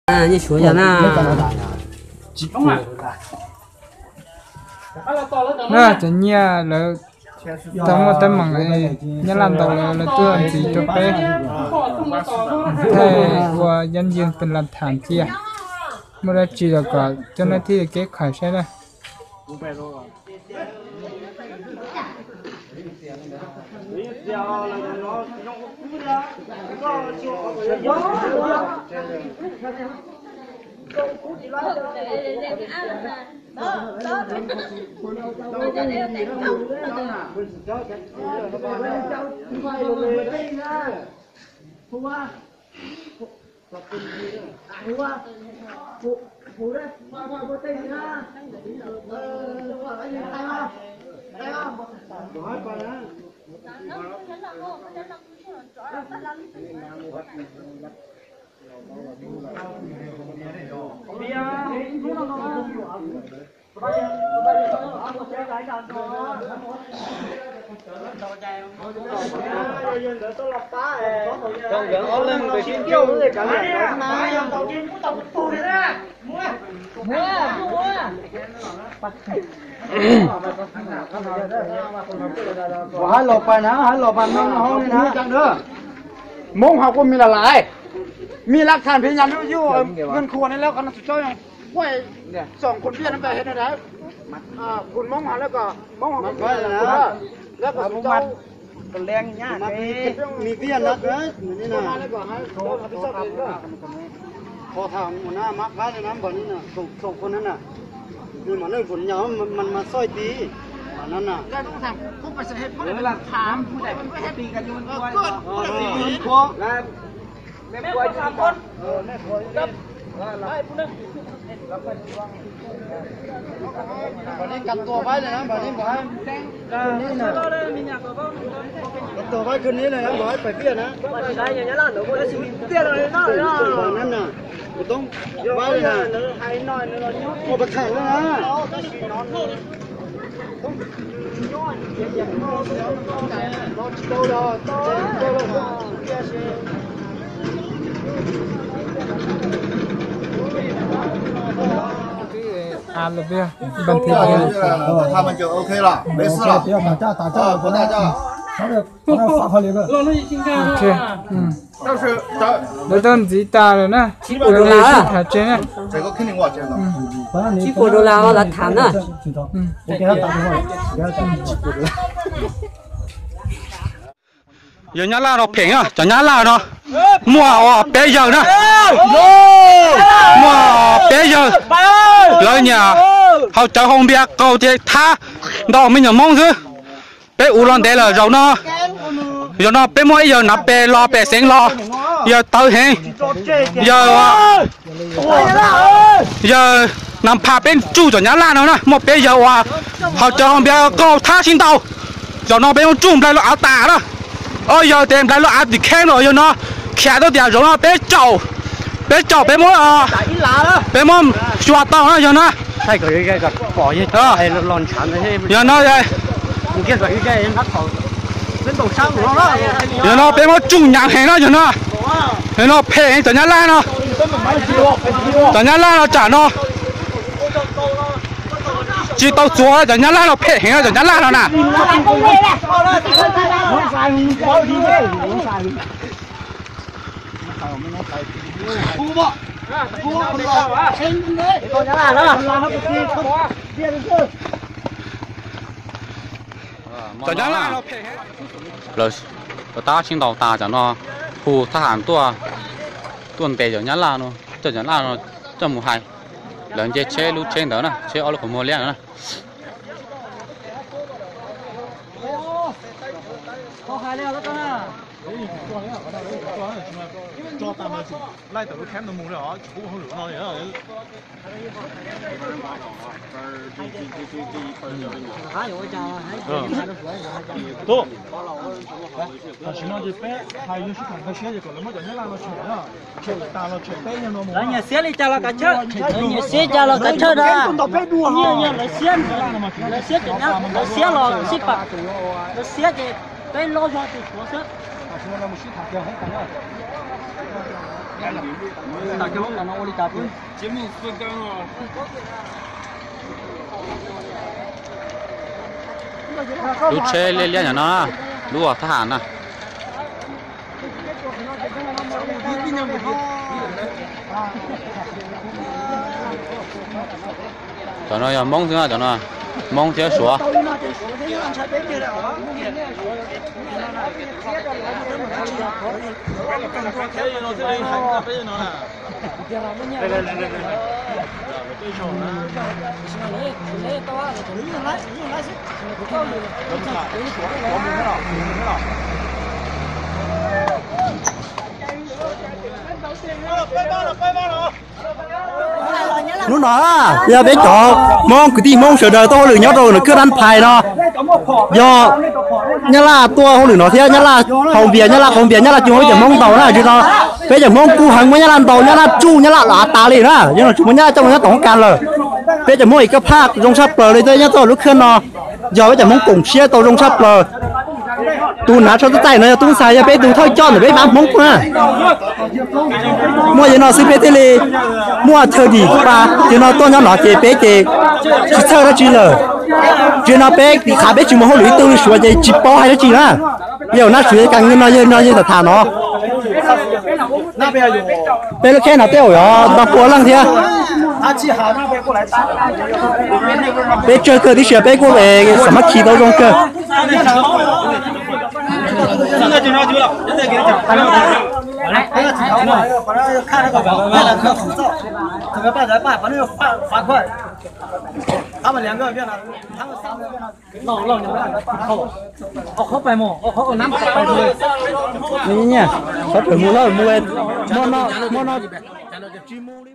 Nyiaj suav yog na. Na cov nyiaj lawv tau muaj teeb meem, Nyab Laj ntaus lawv, lawv tuaj ntxiv rau peb thaij ua yab yij pes las tham cia. Muaj dab tsi los kom coj nej thiaj kev qhais saib na. Ua haib los pais na, haib los pais no hauv li na. Hmoob hauv kuj mi la lais, mi laj tham phi nyas lub yuj ngan khua ne lawm qhov no tsis tsob yog kuj tsoom khun viaj no npe he na. Khun Hmoob hauv lawm kom Hmoob hauv kuj mi la lais, lawm kom tsis tsob mi viaj na. Qhov tham ua na mab qab li na npam ni na, tsoom khun na na, nws mam neej pum nyas mas mas xoj ti mas na na. Npam ni kas tuas vaib li na, npam ni npam. Kas tuas vaib khwv ni na, npam pais viaj na. Npam na na, kuv toob vaib li na. Ua pas tham na na. Twb a lawm, npam thib. 他们就 OK 了，没事了。Lawv tau ntxiv tas lawm na. Lawv li sib tham tsev na. Tsib puas dollar los tham na. Yawg Nyab Laj no phem na, cov Nyab Laj no muaj ua peb yawg na. Muaj peb yawg, lawv nyiam haus cawv haus npias qaug thiab thab ntau me nyuam Hmoob xwb. Peb ua los ntev lawm zaum no, zaum no peb muaj ib yawg nav pes los pem xeev los, yawg tawv heev, yawg, yawg nav phaj peb tsuj cov Nyab Laj no na, muaj peb yawg uas haus cawv haus npias qaug thab sib ntaus. Zaum no peb muab tsuj nplai lub av tas na. Ob yawg tes nplai lub av tim kheeb los yawg no khiav tuaj tias zaum no peb caum, peb caum peb muab, peb muab xyuas tau na yawg na. Yawg no, yawg no peb muab tsuj nyam heev na yawg no. Yawg no phem heev cov Nyab Laj no. Cov Nyab Laj no tsam no tsis tau txuas, cov Nyab Laj no phem heev cov Nyab Laj no na. Cov Nyab Laj no phem heev. Lawv tab sib ntaus tas cov no hu thab ham tuaj, tuaj ntes cov Nyab Laj no, coj cov Nyab Laj no coj mus hais. Lawv nce tsheb lub tsheb ntawd na, tsheb ob lub qhov muag liab ntawd na. Lawv nyiam xiab li cas los kav chawj, lawv nyiam xiab cas los kav chawj na. Nyiam, nyiam lawv xiab, lawv xiab ces lawv xiab los sib pam, lawv xiab ces peb loj zog ces tshuav xwb. Lub tsheb liab liab ntawm no, lub thab ham na. Cov no yog Hmoob xwb, cov no Hmoob thiab Suav. Hnub no yog peb cov Hmoob, kwv tij Hmoob sawv daws tuaj hauj lwm nyob rau nram kwj Dab Phais no, yog Nyab Laj tuaj hauj lwm no thiab Nyab Laj haus npias, Nyab Laj qaug npias, Nyab Laj tsis muaj peb cov Hmoob ntaus na. Tsis no peb cov Hmoob kuj heev, muab Nyab Laj ntaus, Nyab Laj tsuj, Nyab Laj los av tas li na, yeej tsis muaj Nyab Laj coj mus nyob tom hoob kas lawm. Peb cov Hmoob ib kab phaj zoo tshaj plaws li thiab nyob rau lub kwj no, yog peb cov Hmoob koom siab tau zoo tshaj plaws. Tus hnav tsho txaij no yog tub ntxhais, yog peb tus thawj coj ntawm peb pab Hmoob na. Muaj yawg no xwb peb thiaj li muaj chaw dim pa, yawg no tuaj nyob no ces peb ces tsis txhawj dab tsi lawm. Tsis no peb tim qhav peb tsis mus hauj lwm ib tug li Suav ces tsis paub hais dab tsi na. Yog nab Suav kas no yawg no yawg tham tham no. Peb lub khej no tej zaum yog ntau pua leej thiab. Peb tsawg kawg tib si, peb kuj xam mab khi tau zoo kawg. Nyiaj, xov toom mus lawm mus, hmo no, hmo no tsis mus li.